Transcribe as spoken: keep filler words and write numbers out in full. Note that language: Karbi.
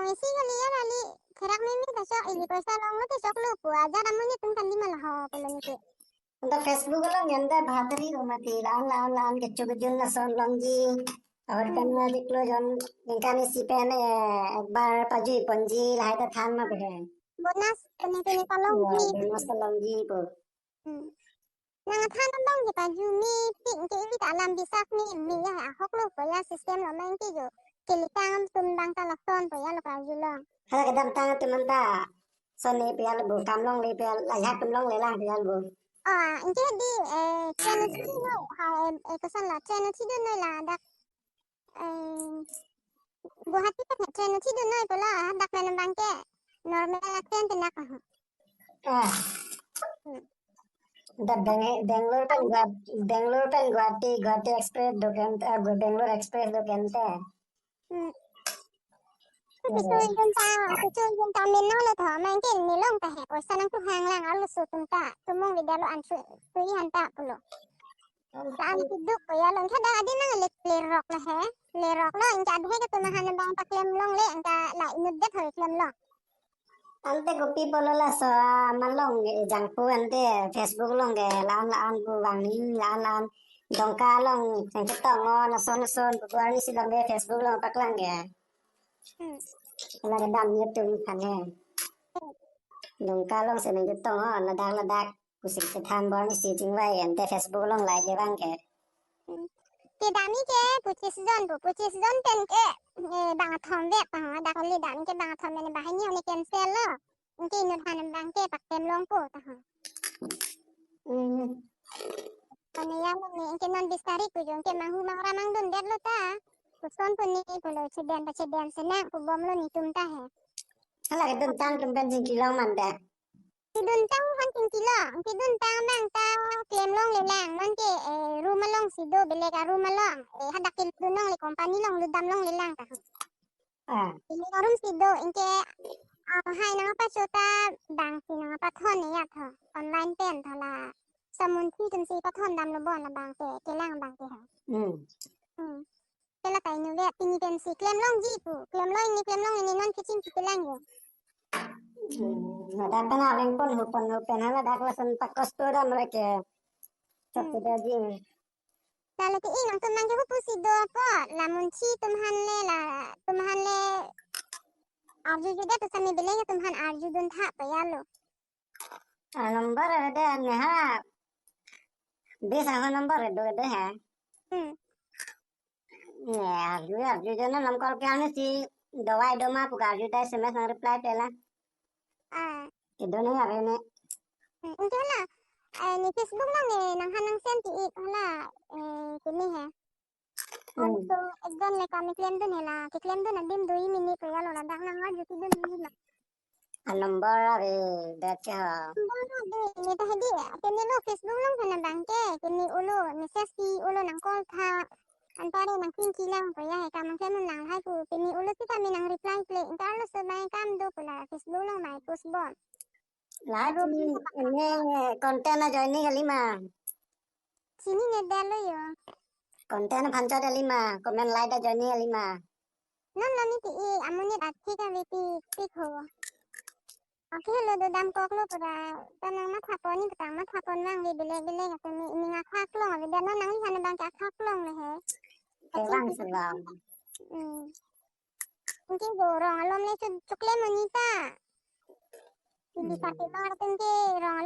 Mesi kali ya kali, therak meme ta chok, ili poisa longlo te choklo pu, ajat amonit atum kan di ma laho pulo neke. Anta Facebook along yan ta bhatri ko mati, la-an la-an la-an kechuk kejun lason longji. Ahut kan Hmm. na diklo jon, ningkan isi pen, eh, ekbar pajui ponji, lahai ta than ma pu he. Bonus, pene pene ta Wah, longji. Bonus ta longji pu. Hmm. Nang athan abang je pajumi pik ke ili ta alam bisak ni mi ya ahok lo pu ya system lo main ke jo. Kelitang atum bang ta lason pu ya lo pajulong. Hala kedamtang atum anta. Son ni pu ya lo bu, kam longle pu ya lo, ajat atum longle lang pu ya lo bu. Oh, anke di, eh, channel si no, ha, eh, eh, koson la, channel si no la dak, eh, Guwahati ta train uthi dun noi pulo, dak pen abang ke normal train te nak. Ah. Hmm. Da Beng-, Bangalore pen Guwa-, Bangalore pen Guwahati, Guwahati Express do ke ante, ah, Gu-, Bangalore Express do ke ante. Hmm. Kuchu yun ta, kuchu yun ta min na lo tho, main ke ni long ta he, poisa nangtuhang lang, arloso atum ta, tumung video lo an chu, tu i han ta pulo. An kiduk ko ya long, tha dak adi nang le, lerok la he, lerok lo, anke adhe ke tumahan abang paklem longle, anke la inut det hoi klem long. Ante kopi pulo laso, ah, malong, eh, jangpo ante Facebook along ke, la-an la-an pu vangni, la-an la-an Dongka along, nangchetong o, lason lason, pu arni si lam ke Facebook along paklang ke. Hmm. La kedam YouTube kan he. Hmm. Dongka along si nangchetong o, ladak ladak, pusi chethan pu arni si chingvai, ante Facebook along like le vang ke. Hmm. Kedam ke pochis jon pu, pochis jon pen ke, eh, bang athom vet pa ho, dak kali dam ke bang athom pen, banghini hone cancel lo. Anke inut han abang ke paklem longpo ta ho. Hmm. Hone ya lo ni, anke non bis tarik pu jo, anke manghu mangra mangdun det lo ta. Koson pu ni pulo, cheden pacheden senang pu bom lo netum ta he. Hala kedun tang atum pen chingki long man da. Kedun tang han chingki long, kedun tang abang ta klem longle lang, non ke, eh, room along si do, belek a room along, eh, hadak ke dun longle, company along lutdam longle lang ta ho. Ah. Belek a room si do, anke, ah, hai nangpacho ta bang si nangpathon ne ya tho. Online pen tho la. Samun thi tum si pathon dam lo bon la bang ke, kelang bang ke ha. Hmm. Hmm. Ke la ta inut vet, pini pen si klem longji pu. Klem long ni, klem long ni, non keching si kelang yo. Hmm. Ladak pen areng pon hu pon hu pen hala dak lason pakosto dam re ke. Chok Hmm. Ke da ji. Lale ke i nangtum nang ke hupu si do apot, la munthi tum han le, la tum han le arju judet, tu sami beleng tum han arju dun tha pa ya lo. A number de ne ha. Bis ang number do de ha. Hmm. Ne arju arju jona nam call ke ane si dawai do ma pu ka arju dai S M S nang reply pe la. Ah. Kedo ne ave ne. Hmm, anke hala, eh, ne Facebook along ne nanghan nang send ti ik hala, eh, kini he. Hmm. Anke ekdom le kami klem dun he la, keklem dun adim dui minute ya lo ladak nang arju ti dun he la. A number ave det ke ha. Number ave, ne ta hedi, kene lo Facebook along kana bang ke, kene ulo, message ti ulo nang call tha. Anta re nang chingki lang pa ya he, kam nang klem lang hai pu, pini ulo sita mi nang reply ple, anta arloso bai kam do pu la, Facebook along bai post bom. La aro chini, ini content a joining kali ma. Chini ne dalo yo. Content aphan chot kali ma, comment like a joining kali ma. Non lo ni ti i, amonit athi ka ve ti, ti ho. Oke, lo do dam kok lo pura. Ta nang matha pon ni, ta matha pon vang ve belek belek atum ni, ini nang akhak long, ve dan nang ni hana bang ke akhak long le he. Ke bang se bang. Hmm. Anke do rong alom le chu, chuklem monit ta. Ili Hmm. Pati mar tum ke rong alom